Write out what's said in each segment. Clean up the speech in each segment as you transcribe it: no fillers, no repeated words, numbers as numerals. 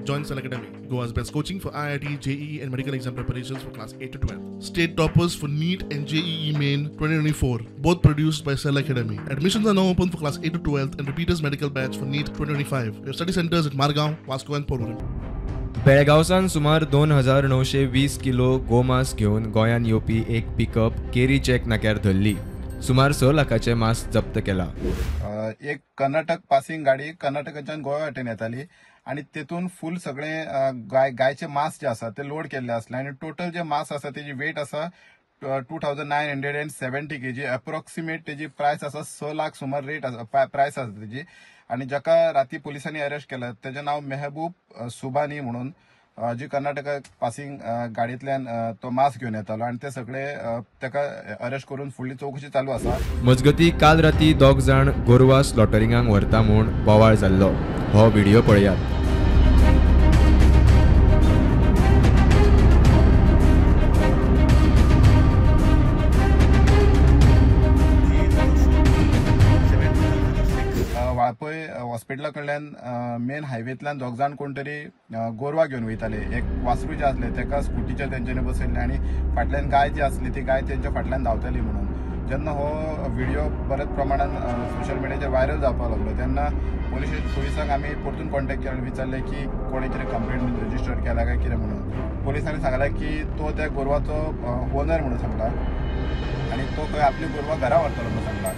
Join Cell Academy, Goa's best coaching for IIT, JEE and medical exam preparations for class 8 to 12. State toppers for NEET and JEE Main 2024, both produced by Cell Academy. Admissions are now open for class 8 to 12 and repeaters medical batch for NEET 2025. We have study centers at Margao, Vasco and Porvorim. बेळगांवसान सुमार 2920 kilo गोमांस घेवन गोंयांत येवपी एक pickup केरी check नाक्यार धरली. सुमार 6 लाखाचे मांस जप्त केला. एक कर्नाटक पासिंग गाडी कर्नाटकाच्यान गोवा वाटेन येताली आनी तेतून फूल सगळे गायचे मांस जे आसा ते लोड केल्ले आसले आनी टोटल जे मांस आसा तेजी वेट आसा 2970 kg approximate. तेजी प्रायस आसा 6 लाख सुमार रेट आसा, प्रायस आसा तेजी. आनी जाका राती पुलिसांनी अरेस्ट केला तेजें नांव मेहबूब सुबानी म्हणून, जी कर्नाटका पासिंग गाडयेंतल्यान तो मांस घेवन येतालो आनी ते सगळे ताका अरेस्ट करून फुडली चौकशी चालू आसा. मजगती काल राती 2 जाण गोरवा स्लॉटरिंगाक व्हरता म्हूण बोवाळ जाल्लो. हो व्हिडिओ पळयात. वाळपय हॉस्पिटला कडल्यान मेन हायवेंतल्यान 2 जाण कोण तरी गोरवां घेवन वयताले. एक वासरू जे आसले तेका स्कुटीचेर तेंच्यांनी बसयल्ले आनी फाटल्यान गाय जी आसली ती गाय तेंच्या फाटल्यान धांवताली म्हणून. जेन्ना हो व्हिडिओ बऱ्याच प्रमाणान सोशल मिडियाचेर व्हायरल जावपाक लागलो तेन्ना पुलिसांक आमी परतून कॉन्टेक्ट केलो, विचारलें की कोणें कितें कंप्लेंट रजिस्टर केला काय कितें म्हणून. पुलिसांनी सांगलें की तो त्या गोरवाचो ओनर म्हणून सांगला आनी तो खंय आपली गोरवां घरा व्हरतलो म्हणून सांगला.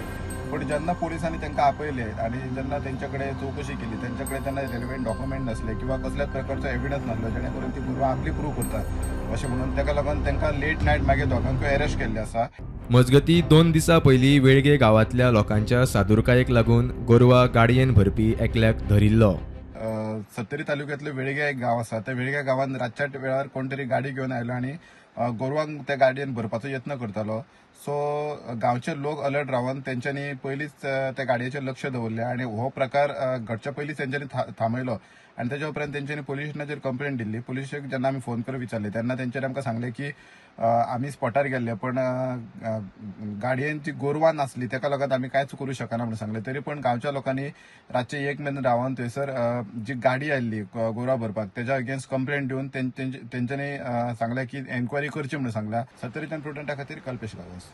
पूण जेन्ना पुलिसांनी तांकां आपयले आनी जेन्ना तेंच्या कडेन चवकशी केली तेंच्या कडेन तेन्ना रेलिवंट डॉक्युमेंट नासले किंवा कसल्याच प्रकारचो एविडन्स नासलो जेणे करून ती गोरवां आपली प्रूव करता अशें म्हणून ताका लागून तांकां लेट नायट मागीर दोगांकूय अरेस्ट केल्ले आसा. मजगती 2 दिसां पयलीं वेळगे गांवांतल्या लोकांच्या सादुरकायेक लागून गोरवां गाडयेन भरपी एकल्याक धरिल्लो. सत्तरी तालुक्यांतलो वेळगे एक गांव आसा. त्या वेळगे गांवांत रातच्या वेळार कोण तरी गाडी घेवन आयलो आनी गोरवांक त्या गाडयेन भरपाचो यत्न करतालो. सो गांवचे लोक अलर्ट रावन तेंच्यांनी पयलींच त्या गाडयेचेर लक्ष दवरलें आनी हो प्रकार घडच्या पयलींच तेंच्यांनी थांबयलो आनी तेच्या उपरांत तेंच्यांनी पुलीस स्टेशनाचेर कंप्लेंट दिल्ली. पुलिशेक जेन्ना आमी फोन करून विचारले तेन्ना तेंच्यांनी आमकां सांगलें की आमी स्पॉटार गेल्ले पण गाडयेन जी गोरवां नासली तेका लागून आमी कांयच करूं शकना म्हणून सांगलें. तरी पण गांवच्या लोकांनी रातचे 1 मेरेन रावन थंयसर जी गाडी आयिल्ली गोरवां भरपाक तेज्या अगेन्स्ट कंप्लेंट दिवन तेंच्यांनी सांगलें की एन्क्वायरी करची म्हणून सांगला. सत्तरीच्यान प्रुडंटा खातीर कल्पेश गांवस.